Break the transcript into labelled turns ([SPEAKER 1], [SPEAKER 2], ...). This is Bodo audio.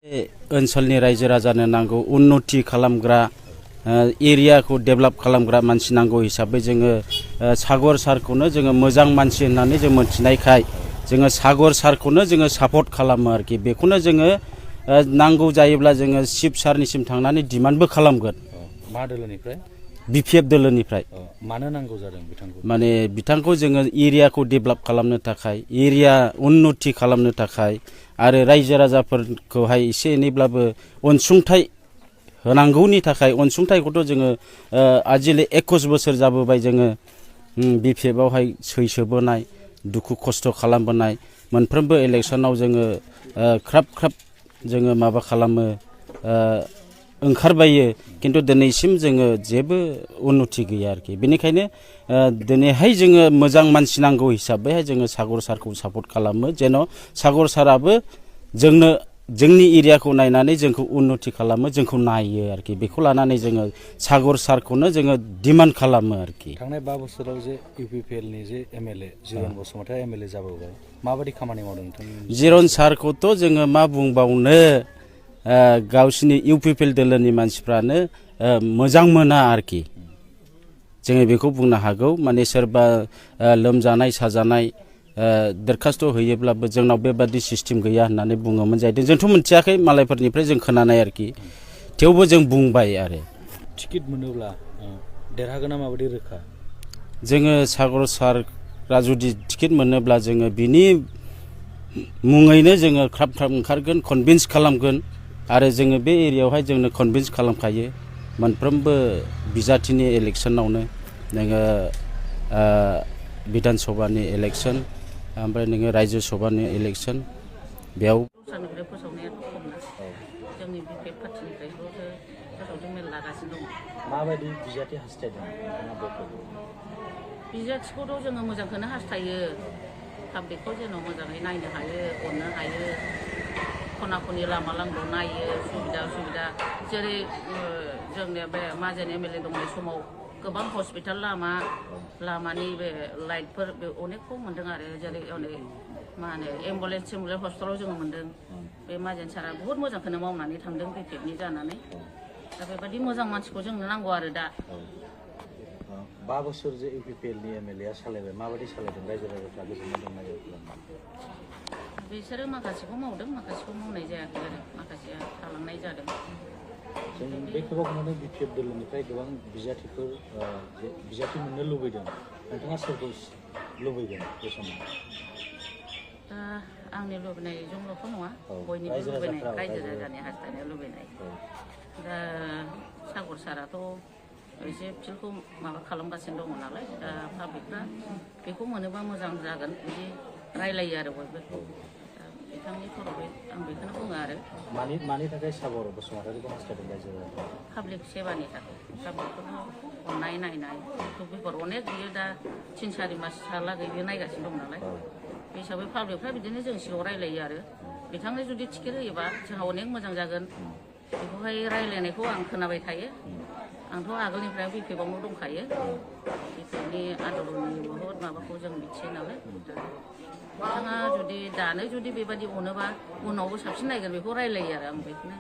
[SPEAKER 1] ओनसोलनि रायजो राजानो नांगौ उन्नति खालामग्रा एरियाखौ डेभेलप खालामग्रा मानसि नांगौ हिसाबै जोङो सागर सारखौनो जोङो मोजां मानसि होननानै जों मोनथिनायखाय जोङो सागर सारखौनो जोङो सापर्ट खालामो आरोखि बेखौनो जोङो नांगौ जायोब्ला जोङो चिफ सारनिसिम थांनानै डिमान्डबो खालामगोन।
[SPEAKER 2] मा दोलोनिफ्राय? बिपिएफ
[SPEAKER 1] दोलोनिफ्राय।
[SPEAKER 2] मानो नांगौ जादों बिथांखौ?
[SPEAKER 1] माने बिथांखौ जोङो एरियाखौ डेभेलप खालामनो थाखाय एरिया उन्नति खालामनो थाखाय आरो रायजो राजाफोरखौहाय एसे एनैब्लाबो अनसुंथाइ होनांगौनि थाखाय अनसुंथाइखौथ' जोङो आजिखालि 21 बोसोर जाबोबाय जोङो बिपिएफआवहाय सैसोबोनाय दुखु खस्थ' खालामबोनाय मोनफ्रोमबो इलेक्सनाव जोङो ख्राब ख्राब जोङो माबा खालामो ओंखारबायो किन्तु दिनैसिम जोङो जेबो उन्नति गैया आरोखि बेनिखायनो दिनैहाय जोङो मोजां मानसि नांगौ हिसाबैहाय जोङो सागर सारखौ सापर्ट खालामो जेन' सागर साराबो जोंनो जोंनि एरियाखौ नायनानै जोंखौ उन्नति खालामो जोंखौ नायो आरोखि बेखौ लानानै जोङो सागर सारखौनो जोङो डिमान्ड खालामो आरोखि।
[SPEAKER 2] थांनाय 5 बोसोराव जे इउपिपिएलनि जे एमएलए जिरन बसुमतारी एमएलए जाबोबाय माबायदि खामानि मावदों नोंथांनि?
[SPEAKER 1] जिरन सारखौथ' जोङो मा बुंबावनो गावसिनि इउपिपिएल दोलोनि मानसिफ्रानो मोजां मोना आरोखि जोङो बेखौ बुंनो हागौ माने सोरबा लोमजानाय साजानाय दरखास्त होयोब्लाबो जोंनाव बेबादि सिस्टेम गैया होननानै बुङोमोन जाहैदों जोंथ' मोनथियाखै मालायफोरनिफ्राय जों खोनानाय आरोखि थेवबो जों बुंबाय आरो।
[SPEAKER 2] टिकेट मोनोब्ला देरहागोना माबायदि रोखा?
[SPEAKER 1] जोङो सागर सारआ जुदि टिकेट मोनोब्ला जोङो बिनि मुङैनो जोङो ख्राब ख्राब ओंखारगोन कनभिन्स खालामगोन आरो जोङो बे एरियायावहाय जोंनो कनभिन्स खालामखायो मोनफ्रोमबो बिजाथिनि इलेक्सनावनो नोङो बिधान सभानि इलेक्सन ओमफ्राय नोङो रायजो सभानि इलेक्सन बेयाव
[SPEAKER 3] दस्रानिफ्राय फोसावनायाथ' खमना जोंनि बिपिएफ पार्टिनिफ्रायल'सो फोसावदों मेरला गासिनो दङ।
[SPEAKER 2] माबायदि बिजाथि हास्थायदों नोंथाङा बेखौ?
[SPEAKER 3] बिजाथिखौथ' जोङो मोजांखौनो हास्थायो पाब्लिकखौ जेन' मोजाङै नायनो हायो अननो हायो खना खनि लामा लांगौ नायो सुबिदा उसुबिदा जेरै जोंनिया बे माजेन एमएलए दंनाय समाव गोबां हस्पिटाल लामानि बे लाइटफोर बे अनेकखौ मोन्दों आरो जेरै अनेक मा होनो एम्बुलेन्स हस्पिटालाव जोङो मोन्दों बे माजेन सारा बुहुत मोजांखौनो मावनानै थांदों बिपिएफनि जानानै दा बेबायदि मोजां मानसिखौ जोंनो नांगौ आरो दा।
[SPEAKER 2] 5 बोसोर जे इउपिपिएलनि एमएलए सालायबाय माबायदि सालायदों रायजो राजाफ्रा गोजोननाय दंना गैया?
[SPEAKER 3] बिसोरो माखासेखौ मावदों माखासेखौ मावनाय जायाखै आरो माखासेया थालांनाय जादों।
[SPEAKER 2] जों बे खेबाव नुदों बिपिएफ दोलोनिफ्राय गोबां बिजाथिफोर बिजाथि मोननो लुबैदों नोंथाङा सोरखौ लुबैगोन बे समाव?
[SPEAKER 3] दा आंनि लुबैनायजोंल'थ' नङा बयनिबो लुबैनाय रायजो राजानि हास्थायनाय लुबैनाय दा सागर साराथ' एसे फिल्डखौ माबा खालामगासिनो दङ नालाय दा पाब्लिकफ्रा बेखौ मोनोबा मोजां जागोन बिदि रायलायो आरो बयबो बिथांनि थरफै आं बेखौनो बुङो आरो।
[SPEAKER 2] मानि थाखाय सागर बसुमतारीखौ हास्थायदों रायजो राजाफ्रा?
[SPEAKER 3] पाब्लिक सेबानि थाखाय पाब्लिकफोरखौ अननाय नायनाय बेफोर अनेक बियो दा 3-4 मासहालागै बे नायगासिनो दं नालाय बे हिसाबै पाब्लिकफ्रा बिदिनो जों सिगाङाव रायलायो आरो बिथांनो जुदि टिकेट होयोबा जोंहा अनेक मोजां जागोन बेखौहाय रायलायनायखौ आं खोनाबाय थायो आंथ' आगोलनिफ्राय बिपिएफआवनो दंखायो बिपिएफनि आन्दलननि बहुद माबाखौ जों मिथियो नालाय बिथाङा जुदि दानो जुदि बेबायदि अनोबा उनावबो साबसिन नायगोन बेखौ रायलायो आरो आं बेखौनो